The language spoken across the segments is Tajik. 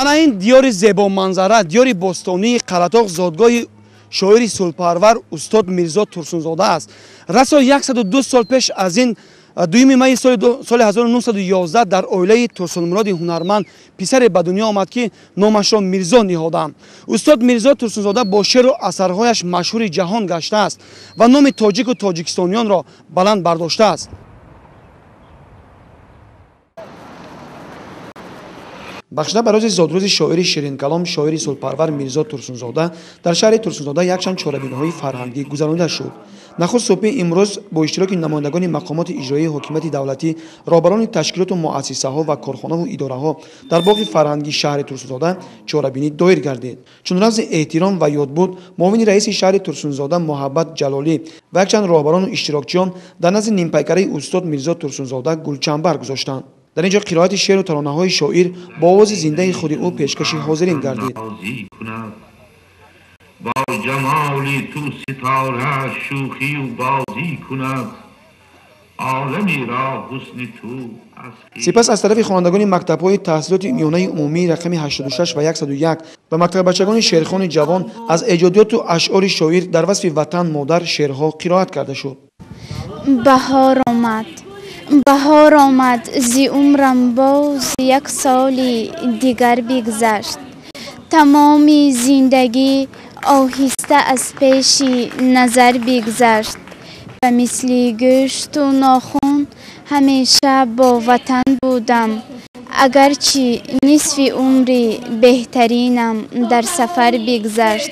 Ана ин диёри зебоманзара, диёри бостонии Қаратоғ, зодгоҳи шоири сулҳпарвар устод Мирзо Турсунзода аст. Расо 102 сол пеш аз ин, 2 майи соли 1911, дар оилаи Турсунмуроди ҳунарманд писаре ба дунё омад, ки номашро Мирзо ниҳоданд. Устод Мирзо Турсунзода бо шеъру асарҳояш машҳури ҷаҳон гаштааст ва номи тоҷику тоҷикистониёнро баланд бардоштааст. Бахшида ба рӯзи зодрӯзи шоири ширинкалом, шоири сулҳпарвар Мирзо Турсунзода, дар шаҳри Турсунзода якчанд чорабиниҳои фарҳангӣ гузаронида шуд. Нахуст субҳи имрӯз бо иштироки намояндагони мақомоти иҷроии ҳокимияти давлатӣ, роҳбарони ташкилоту муассисаҳо ва корхонаву идораҳо дар боғи фарҳангии шаҳри Турсунзода чорабинӣ доир гардид. Чун рамзи эҳтиром ва ёдбуд, муовини раиси шаҳри Турсунзода Муҳаббат Ҷалолӣ ва якчанд роҳбарону иштирокчиён дар назди нимпайкараи устод Мирзо Турсунзода гулчамбар гузоштанд. Дар ин ҷо қироати шеъру таронаҳои шоир бо овози зиндаи худи ӯ пешкаши ҳозирин гардид. Бо ҷамоли ту ситора шӯхию бозӣ кунад, оламеро ҳусни ту. Сипас аз тарафи хонандагони мактабҳои таҳсилоти миёнаи умумии рақами 86 ва 101 ва мактаббачагони шеърхони ҷавон аз эҷодиёту ашъори шоир дар васфи ватан модар шеърҳо қироат карда шуд. Баҳор омад, баҳор омад, зи умрам боз як соли дигар бигзашт. Тамоми зиндагӣ оҳиста аз пеши назар бигзашт. Ба мисли гӯшту нохун ҳамеша бо ватан будам, агарчи нисфи умри беҳтаринам дар сафар бигзашт.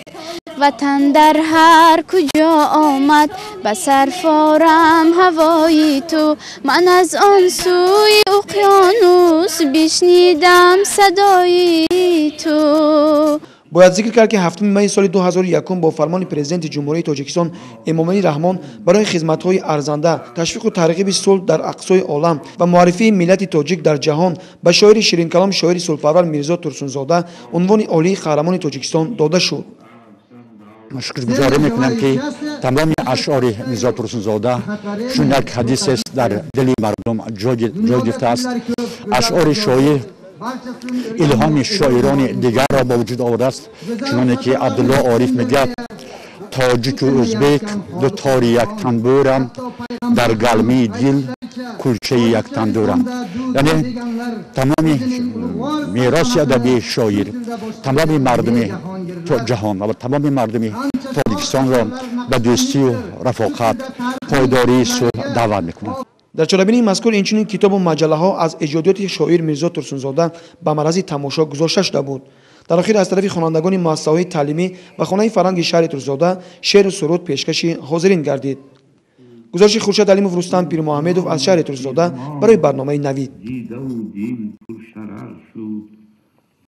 Ватан дар ҳар куҷо омад, ба сар форам ҳавои ту. Ман аз он сӯи уқёнус бишнидам садои ту. Бояд зикр кард, ки 7 майи соли 2001 бо фармони Президенти Ҷумҳурии Тоҷикистон Эмомалӣ Раҳмон барои хизматҳои арзанда, ташвиқу тарғиби сулҳ дар ақсои олам ва муаррифии миллати тоҷик дар ҷаҳон ба шоири ширинкалом, шоири сулҳпарвар Мирзо Турсунзода унвони олии Қаҳрамони Тоҷикистон дода шуд. Шукргузорӣ мекунам, ки тамоми ашъори Мирзо Турсунзода чун як ҳадисест, дар дили мардум ҷой гирифтааст. Ашъори шоир илҳоми шоирони дигарро ба вуҷуд овардааст, чуноне ки Абдулло Ориф мегӯяд: «Тоҷику ӯзбек ду тори як танбурам, дар галмии дил кулчаи як тандурам». Яъне тамоми мероси адабии шоир тамоми мардуми ҷаҳон ва тамоми мардуми Тоҷикистонро ба дӯстию рафоқат, пойдории сулҳ даъват мекунад. Дар чорабинии мазкур инчунин китобу маҷаллаҳо аз эҷодиёти шоир Мирзо Турсунзода ба маррази тамошо гузошта шуда буд. Дар охир аз тарафи хонандагони муассисаҳои таълимӣ ва хонаи фарҳанги шаҳри Турсунзода шеъру суруд пешкаши ҳозирин гардид. Гузориши Хуршед Алимов, Рустам Пирмуҳаммедов аз шаҳри Турсунзода барои барномаи «Навид». Дидаву дил пуршарар шуд.